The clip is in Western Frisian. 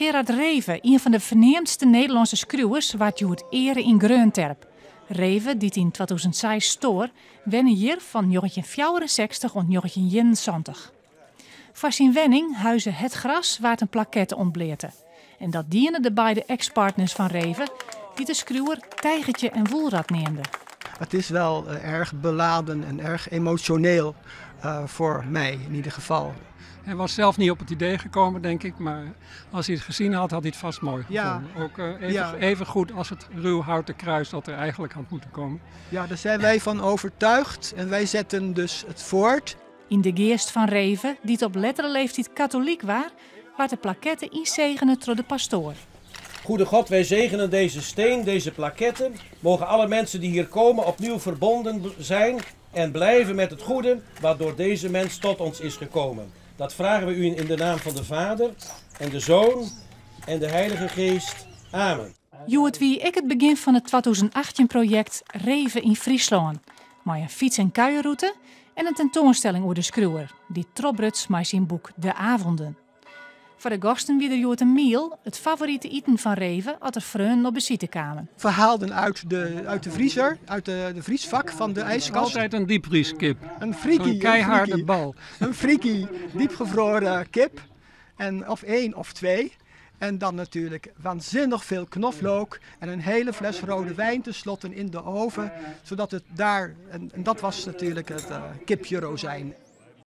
Gerard Reve, ien fan de ferneamdste Nederlânske skriuwers, waard hjoed eare yn Greonterp. Reve, dy't yn 2006 stoar, wenne hjir fan 1964 oant 1971. Foar syn wenning, Huize Het Gras, waard in plakette ûntbleate. En dat diene de beide eks-partners fan Reve, dy't de skriuwer Tijgertje en Woelrat neamde. Het is wel erg beladen en erg emotioneel voor mij in ieder geval. Hij was zelf niet op het idee gekomen, denk ik, maar als hij het gezien had, had hij het vast mooi gevonden. Ook even goed als het ruw houten kruis dat er eigenlijk had moeten komen. Ja, daar zijn wij van overtuigd en wij zetten dus het voort. Yn de geast fan Reve, dy't op lettere leeftiid katolyk waard, waard de plakette ynsegene troch de pastoar. Goede God, wij zegenen deze steen, deze plaquette. Mogen alle mensen die hier komen opnieuw verbonden zijn en blijven met het goede wat door deze mens tot ons is gekomen. Dat vragen we u in de naam van de Vader en de Zoon en de Heilige Geest. Amen. Hjoed wie ek it begjin fan it 2018 projekt Reve yn Fryslân, mei in fyts- en kuierrûte en in tentoanstelling oer de skriuwer, dy't trochbruts mei syn boek De Avonden. Foar de gasten wie der hjoed in miel, it favorite iten fan Reve as der freonen op besite kamen. We haalden uit de vriezer, uit de vriesvak van de ijskast. Altijd een diepvrieskip. Een friekie, Zo'n keiharde een friekie. bal. Een friekie, diepgevroren kip. En of 1 of 2. En dan natuurlijk waanzinnig veel knoflook en een hele fles rode wijn tenslotte in de oven. Zodat het daar, en dat was natuurlijk het kipje rozijn.